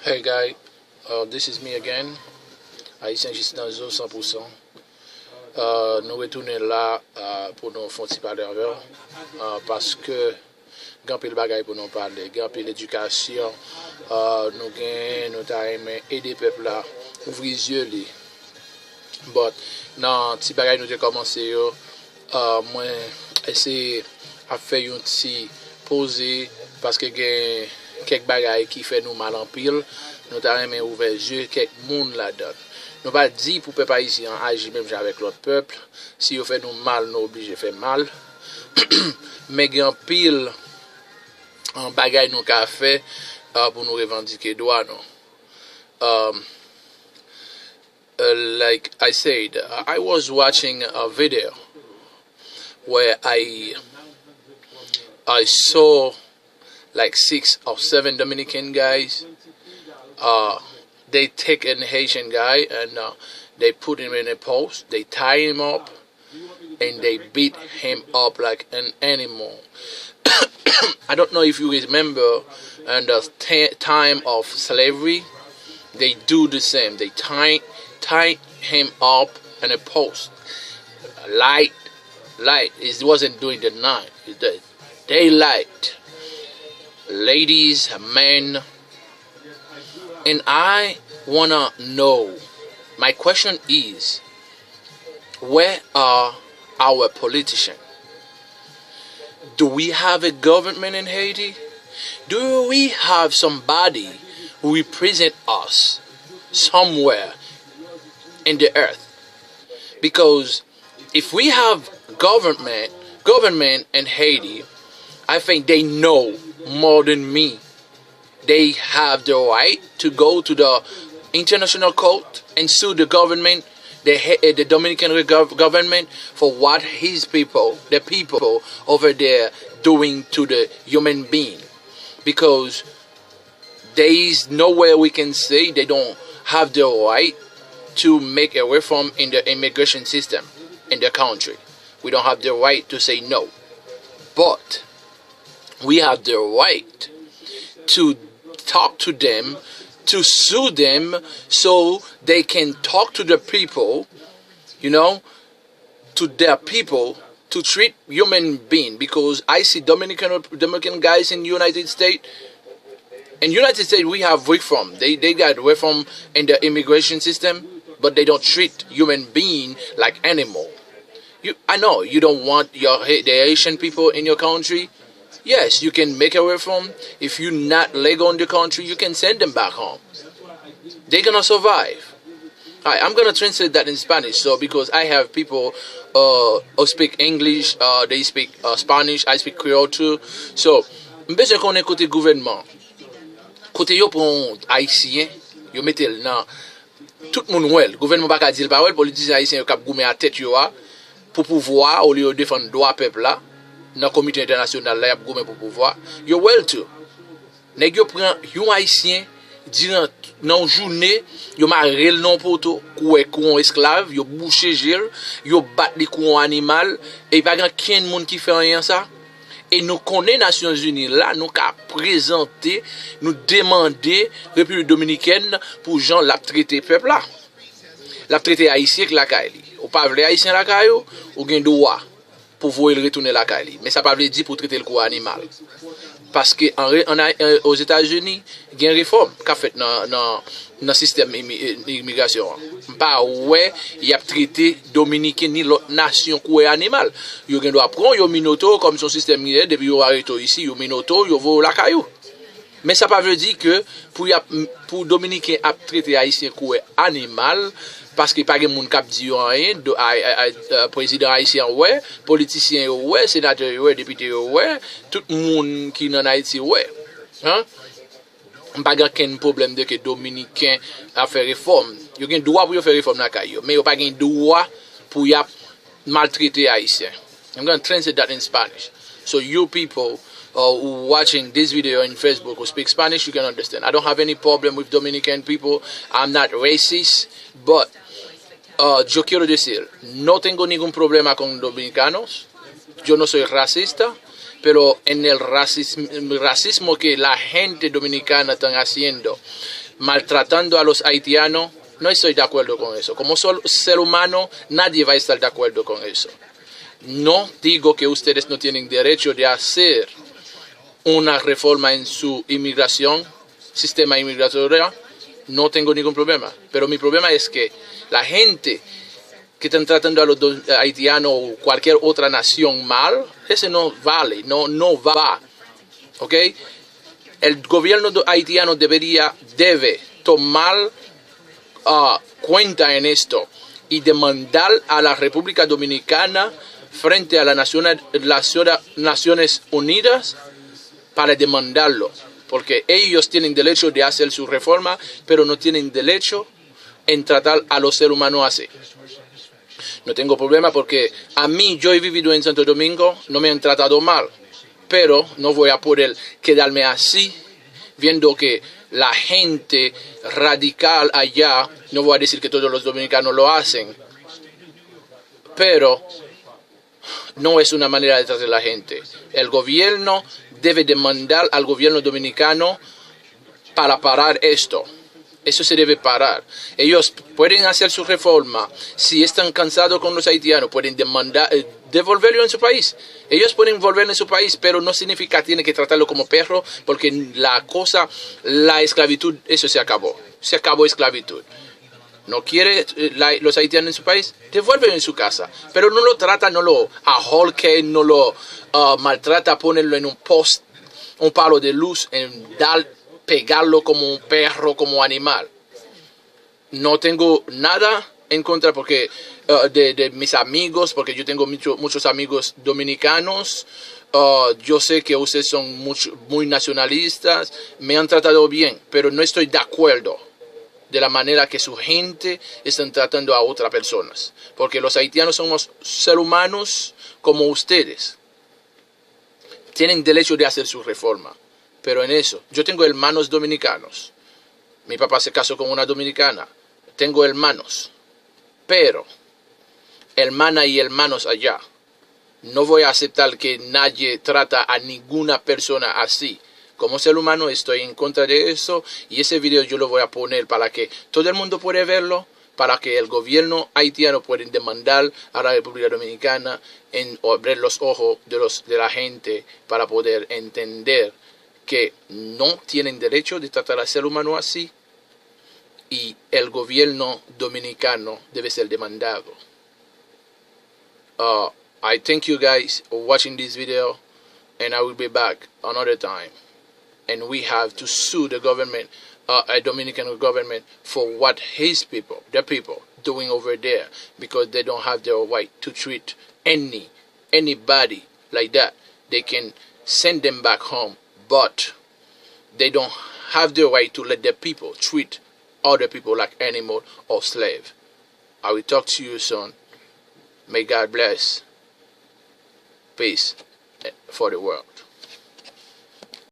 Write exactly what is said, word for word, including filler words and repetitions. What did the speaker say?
Hey guy, uh, this is me again. Ayisyen jis nan zo san pou san. Uh, nou retounen la uh, pou nou fè yon ti pale avè w uh, paske gen anpil bagay pou nou pale, gen anpil edikasyon uh, nou gen, nou ta renmen ede pèp la ouvri zye li. But nan ti bagay nou te kòmanse yo, uh, mwen eseye ap fè yon ti poze paske gen kèk bagay ki fè nou mal anpil. Nou ta renmen ouvè zye kèk moun ladan. Nou pa di pou pèp ayisyen an aji menm jan avèk lòt pèp. Si yo fè nou mal, nou oblije fè mal. Men gen anpil uh, bagay nou ka fè uh, pou nou revandike dwa nou. Um, uh, like I said, I was watching a video where I I saw like six or seven Dominican guys. Uh, they take an Haitian guy and uh, they put him in a post. They tie him up and they beat him up like an animal. I don't know if you remember in the t- time of slavery, they do the same. They tie tie him up in a post. Light, light. It wasn't during the night. It's the daylight. Ladies, men, and I wanna know. My question is, where are our politicians? Do we have a government in Haiti? Do we have somebody who represent us somewhere in the earth? Because if we have government government in Haiti, I think they know more than me. They have the right to go to the international court and sue the government, the, the Dominican government, for what his people, the people over there, doing to the human being. Because there is nowhere we can say they don't have the right to make a reform in the immigration system in the country. We don't have the right to say no. But we have the right to talk to them, to sue them, so they can talk to the people, you know, to their people, to treat human being, because I see Dominican Dominican guys in United States. In United States, we have reform. They they got reform in the immigration system, but they don't treat human being like animal. You, I know you don't want your the Haitian people in your country. Yes, you can make a reform. If you're not legal in the country, you can send them back home. They're gonna survive. All right, I'm gonna translate that in Spanish. So because I have people uh, who speak English, uh, they speak uh, Spanish, I speak Creole too. So m bezwen konnen kote gouvènman, kote yo pran Ayisyen, yo mete l nan tout moun wè l. Gouvènman pa ka di l pa wè l, politisyen ayisyen yo k ap goumen a tèt yo a pou pouvwa a, olye yo defann dwa pèp la nan komite entènasyonal la, y ap goumen pou pouvwa. Yo wè l tou. Nèg yo pran yon Ayisyen diran nan yon jounen, yo mare l nan yon poto, kouwè kou yon esklav, yo bouche je l, yo bat li kou yon animal, e pa gen okenn moun ki fè anyen a sa. E nou konnen Nasyonzini la, nou ka prezante, nou demande Repiblik Dominikèn pou jan l ap trete pèp la. L ap trete Ayisyen k lakay li. Ou pa vle Ayisyen lakay ou, ou gen dwa pou voye l retounen lakay li. Men sa pa vle di pou trete l kou animal. Paske an, an, an, Ozetazini, gen refòm k ap fèt nan, nan, nan sistèm imi, imigrasyon an. M pa wè y ap trete Dominiken ni lòt nasyon kou animal. Yo gen dwa pran w, yo minote w, kòm se yon sistèm ki ye, depi yo arete w isi, yo minote w, yo voye w lakay ou. Men sa pa vle di ke pou y ap, pou Dominiken ap trete Ayisyen kou animal, paske pa gen moun k ap di yo anyen, do, ay, ay, ay, prezidan ayisyen an wè, politisyen yo wè, senatè yo wè, depite yo wè, tout moun ki nan Ayiti wè. Hein? M pa gen okenn pwoblèm de ke Dominiken ap fè refòm. Yo gen dwa pou yo fè refòm lakay yo, men yo pa gen dwa pou y ap maltrete Ayisyen. I'm gonna translate that in Spanish. So you people uh, who watching this video in Facebook who speak Spanish, you can understand. I don't have any problem with Dominican people. I'm not racist, but uh, yo quiero decir, no tengo ningún problema con dominicanos. Yo no soy racista. Pero en el racism- racismo que la gente dominicana están haciendo, maltratando a los haitianos, no estoy de acuerdo con eso. Como sol- ser humano, nadie va a estar de acuerdo con eso. No digo que ustedes no tienen derecho de hacer una reforma en su inmigración, sistema inmigratorio, no tengo ningún problema. Pero mi problema es que la gente que están tratando a los do- haitianos o cualquier otra nación mal, ese no vale, no, no va. ¿Ok? El gobierno do- haitiano debería, debe tomar ah, cuenta en esto y demandar a la República Dominicana frente a la Naciona- la Ciudad- Naciones Unidas para demandarlo, porque ellos tienen derecho de hacer su reforma, pero no tienen derecho en tratar a los seres humanos así. No tengo problema porque a mí, yo he vivido en Santo Domingo, no me han tratado mal, pero no voy a poder quedarme así viendo que la gente radical allá, no voy a decir que todos los dominicanos lo hacen, pero no es una manera de tratar a la gente. El gobierno debe demandar al gobierno dominicano para parar esto. Eso se debe parar. Ellos pueden hacer su reforma. Si están cansados con los haitianos, pueden demandar, eh, devolverlo en su país. Ellos pueden volver en su país, pero no significa tiene que tratarlo como perro, porque la cosa, la esclavitud, eso se acabó. Se acabó esclavitud. No quiere eh, la- los haitianos en su país, devuelven en su casa. Pero no lo trata, no lo ahorque, no lo ah, maltrata, ponerlo en un post, un palo de luz, en dar, pegarlo como un perro, como animal. No tengo nada en contra porque eh, de, de mis amigos, porque yo tengo mucho- muchos amigos dominicanos. Ah, yo sé que ustedes son mucho- muy nacionalistas, me han tratado bien, pero no estoy de acuerdo de la manera que su gente están tratando a otras personas. Porque los haitianos somos seres humanos como ustedes. Tienen derecho de hacer su reforma. Pero en eso, yo tengo hermanos dominicanos. Mi papá se casó con una dominicana. Tengo hermanos. Pero, hermana y hermanos allá, no voy a aceptar que nadie trata a ninguna persona así. Como ser humano estoy en contra de eso y ese video yo lo voy a poner para que todo el mundo pueda verlo, para que el gobierno haitiano pueda demandar a la República Dominicana en abrir los ojos de, los, de la gente para poder entender que no tienen derecho de tratar al ser humano así y el gobierno dominicano debe ser demandado. Uh, I thank you guys for watching this video, and I will be back another time. And we have to sue the government, uh, a Dominican government, for what his people, the people, doing over there, because they don't have the right to treat any anybody like that. They can send them back home, but they don't have the right to let the people treat other people like animal or slave. I will talk to you soon. May God bless. Peace eh, for the world.